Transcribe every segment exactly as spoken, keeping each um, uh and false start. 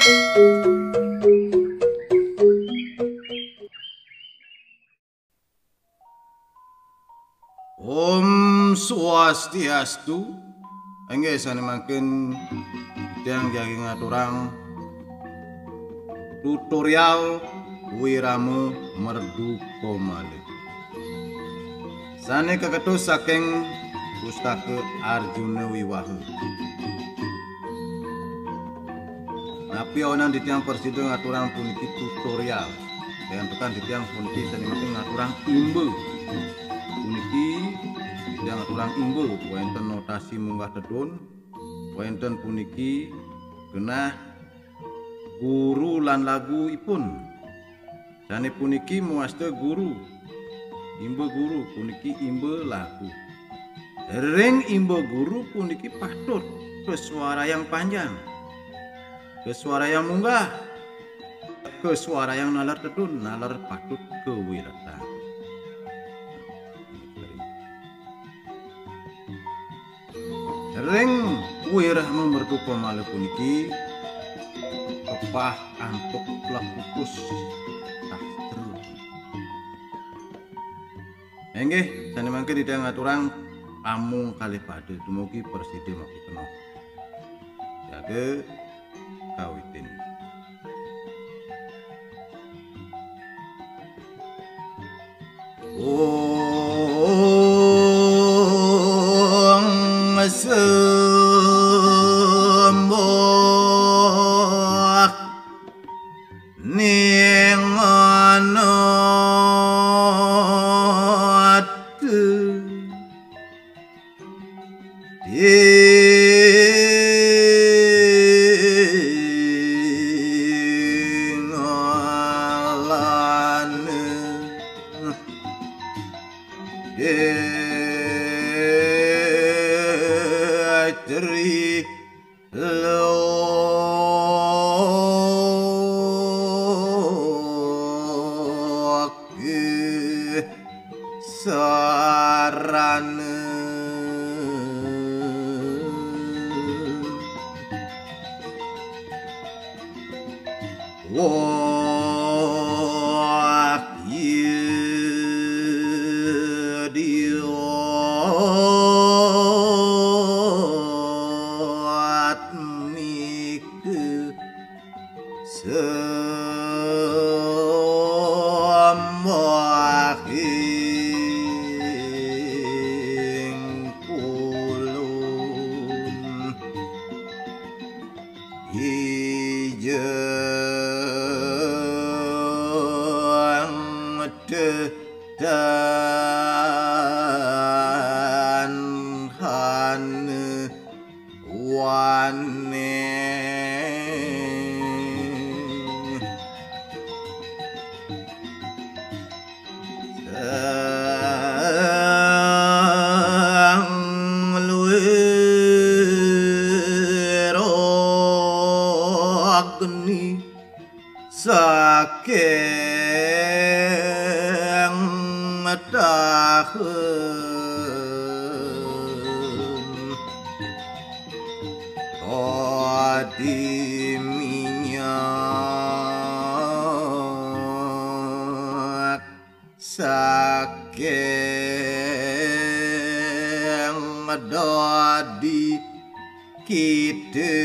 Om Swastiastu. Inggih, sané mangkin titiang jagi ngaturang tutorial Wirama Merdu Komala. Sané kaketus saking Pustaka Arjuna Wiwaha. Napi awinan titiang prasida ngaturang puniki tutorial? Sayantukan titiang puniki sané mangkin ngaturang imba. Puniki titiang ngaturang imba, wénten notasi munggah tedun, wénten puniki genah guru lan lagu ipun. Sané puniki mawasta guru. Imba guru puniki imba lagu. Ring imba guru puniki patut kasuarayang panjang, kasuarayang munggah, kasuarayang naler tedun, naler patut kawirétan. Ring Wirama Merdu Komala puniki pepah antuk plekukus sastra. Inggih, sané mangkin titiang ngaturang amung kalih pada, dumugi prasida mapikenoh. Jaga kawitin. Ong sembah ning anat tingalane. Detri loke sarana. Wah, iya dia nika sembah ing kulun. Ijeng tetan hane wane. Sang luwir agni saking tahan. Adi minyak saking dadi kita.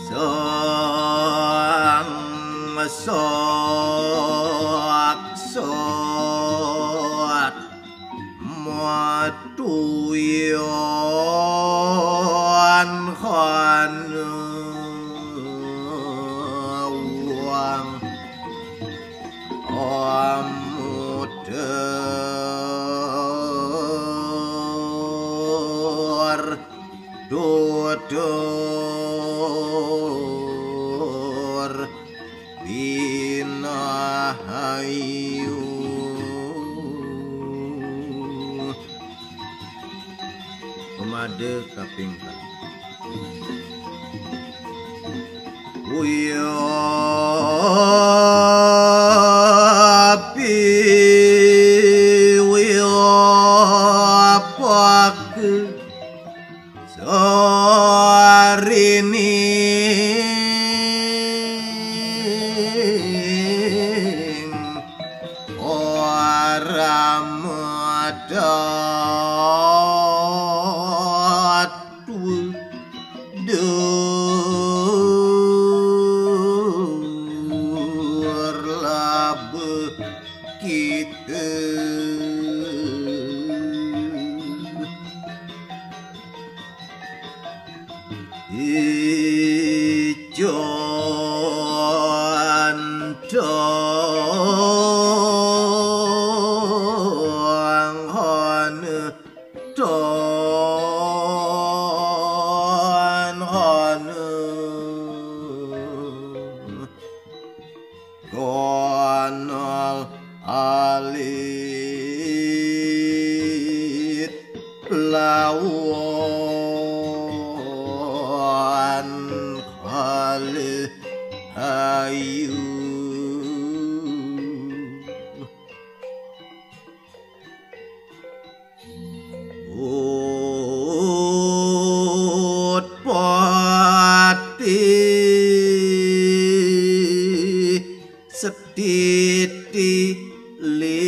Sang saksat matuyan khana wang amuter tutur pinahayu. Pemada kaping kalih. Wiyapi wiyapaka Rining ora medhot dur lebih kita. Ijon dong hana, dong hana. Gonol alit lawan kalih ayu. Utpati setiti linaning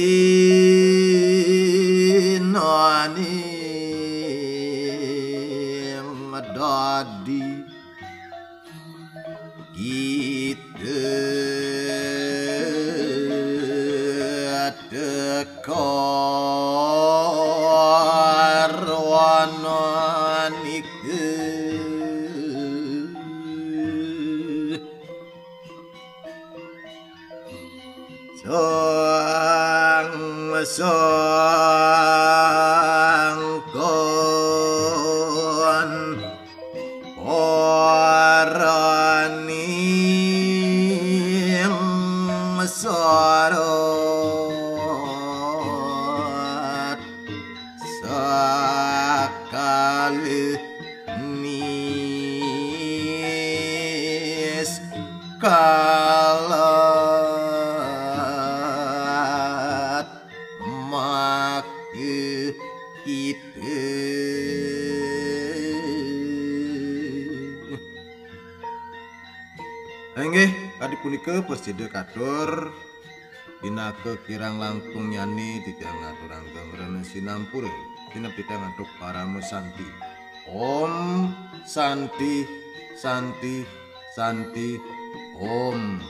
dadi. Kita teka wana nika. Sang sangkon paraning sorot sakalih niskalat maka kita. Inggih, kadi punika prasida katur. Pinaka kirang langkung nyane titiang ngaturang geng rena sinampura. Tinep titiang antuk parama santi. Om Santi, Santi, Santi, Om.